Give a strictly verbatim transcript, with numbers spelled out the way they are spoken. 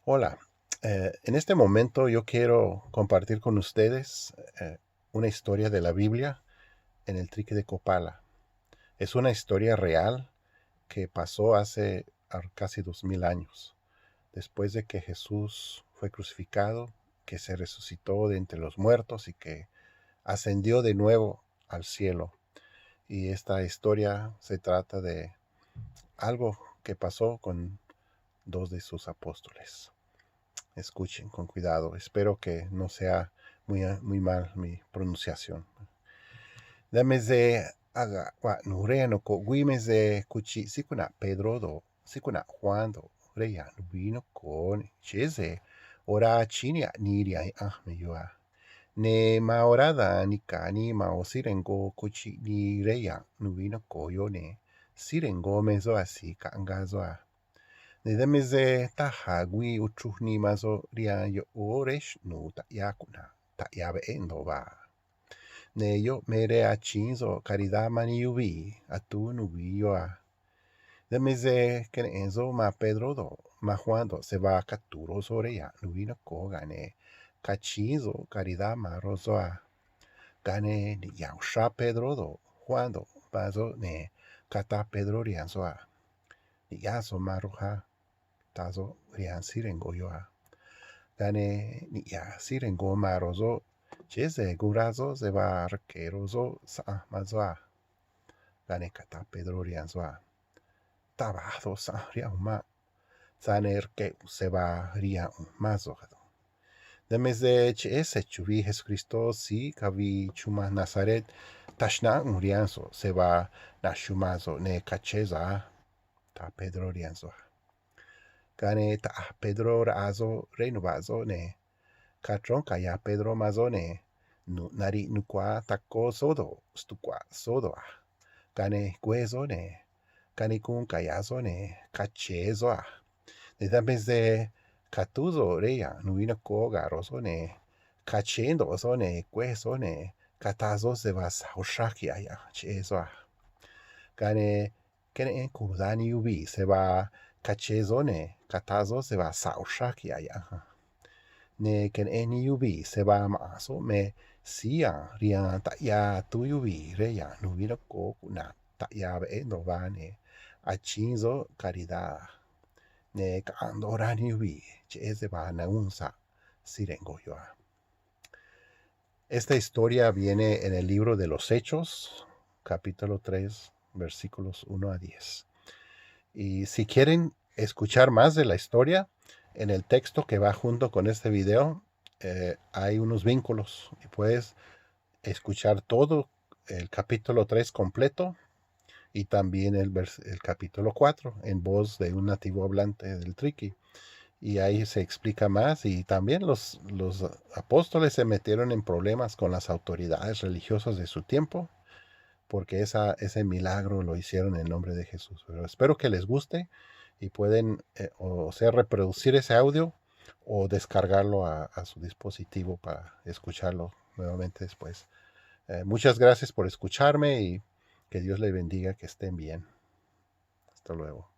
Hola, eh, en este momento yo quiero compartir con ustedes, eh, una historia de la Biblia en el Trique de Copala. Es una historia real que pasó hace ar-, casi dos mil años, después de que Jesús fue crucificado, que se resucitó de entre los muertos y que ascendió de nuevo al cielo. Y esta historia se trata de algo que pasó con dos de sus apóstoles. Escuchen con cuidado. Espero que no sea muy, muy mal mi pronunciación. Dan me se agaꞌ vaꞌnu̱j rey a noco̱ꞌ güii me se cuchiꞌ síí cuꞌna̱j Pedró do̱ꞌ, síí cuꞌna̱j Juan do̱ꞌ, rey ya̱nꞌ nuvií noco̱o, ne̱ cheꞌé se orá achíín nihaꞌ nii rihaan Yaꞌanj me yoꞌ a. Ne̱ man orá dan nica̱ nii man ꞌo̱ síí rengó cuchiꞌ nii rey ya̱nꞌ nuvií noco̱o yoꞌ, ne̱ síí rengó me soꞌ asi̱j caꞌngaa soꞌ a. Ne̱ dan me se taj a̱ güii uchruj nii man soꞌ rihaan yoꞌóó rey xꞌnu̱u̱ taꞌyaa cuꞌna̱j Taꞌyaa Veꞌé Ndo̱ꞌ Vaa. Ne̱ yoꞌ me rej achíín soꞌ caridá man nij yuvii̱ atúj nuvií yoꞌ a. Dan me se queneꞌe̱n soꞌ man Pedró do̱ꞌ, man Juan do̱ꞌ, se vaa catu̱u̱ roꞌ soꞌ rey ya̱nꞌ nuvií noco̱o, ga̱a ne̱ cachíín soꞌ caridá man roꞌ soꞌ a. Ga̱a ne̱ niꞌya̱ uxrá Pedró do̱ꞌ, Juan do̱ꞌ, man soꞌ, ne̱ cataj Pedró rihaan soꞌ a: Ni̱ꞌyáá so̱ꞌ man ro̱j á, taj soꞌ rihaan síí rengó yoꞌ a. Ga̱a ne̱ niꞌya̱ síí rengó man ro̱j soꞌ, cheꞌé se guun rá soꞌ se vaa rque̱ ro̱j soꞌ saꞌanj man soꞌ a. Ga̱a ne̱ cataj Pedró rihaan soꞌ a: Taj va̱j do̱ꞌ saꞌanj rihaan ꞌu̱nj maꞌ. Tza̱j ne̱ rque̱ ꞌu̱nj se vaa rihaan ꞌu̱nj mán soꞌ ado̱nj. Dan me se cheꞌé se chuvi̱i Jesucristó síí cavii chumanꞌ Nazaret taj xnaꞌánj ꞌu̱nj rihaan so̱ꞌ se vaa na̱xumaan so̱ꞌ, ne̱ cachéé so̱ꞌ a, taj Pedró rihaan soꞌ a. Ga̱a ne̱ taꞌa̱j Pedró raꞌa soꞌ rey nuva̱ꞌ soꞌ, ne̱ cachrón caya̱ Pedró man soꞌ, ne̱ nu̱ꞌ nariꞌ nucua̱j tacó soꞌ do̱ꞌ, stucua̱nꞌ soꞌ do̱ꞌ a. Ga̱a ne̱ güe̱j soꞌ, ne̱ canicunꞌ caya̱ soꞌ, ne̱ cache̱e̱ soꞌ a. Ne̱ dan me se catúj soꞌ rey ya̱nꞌ nuvií noco̱o ga̱ ro̱j soꞌ, ne̱ cachéé ndo̱ꞌ soꞌ, ne̱ güe̱j soꞌ, ne̱ cataj soꞌ se vaa sa̱ꞌ uxrá quiꞌya̱j Yaꞌanj cheꞌé soꞌ a. Ga̱a ne̱ queneꞌen cunuda̱nj nij yuvii̱ se vaa cache̱e̱ soꞌ, ne̱ cataj soꞌ se vaa sa̱ꞌ uxrá quiꞌya̱j Yaꞌanj a. Ne̱ queneꞌen nij yuvii̱ se vaa maꞌa̱n soꞌ me síí ya̱nꞌ rihaan taꞌyaa atúj yuvii̱ rey ya̱nꞌ nuvií noco̱o cuꞌna̱j Taꞌyaa Veꞌé Ndo̱ꞌ Vaa, ne̱ achíín soꞌ caridá a. Ne̱ caꞌa̱nj ndoꞌo rá nij yuvii̱ cheꞌé se vaa nahuun sa̱ꞌ síí rengó yoꞌ a. Esta historia viene en el libro de los Hechos, capítulo tres, versículos uno a diez. Y si quieren escuchar más de la historia, en el texto que va junto con este video, eh, hay unos vínculos y puedes escuchar todo el capítulo tres completo y también el vers-, el capítulo cuatro en voz de un nativo hablante del Triqui. Y ahí se explica más, y también los, los apóstoles se metieron en problemas con las autoridades religiosas de su tiempo, porque esa, ese milagro lo hicieron en nombre de Jesús. Pero espero que les guste y pueden, eh, o sea, reproducir ese audio o descargarlo a, a su dispositivo para escucharlo nuevamente después. Eh, muchas gracias por escucharme y que Dios les bendiga, que estén bien. Hasta luego.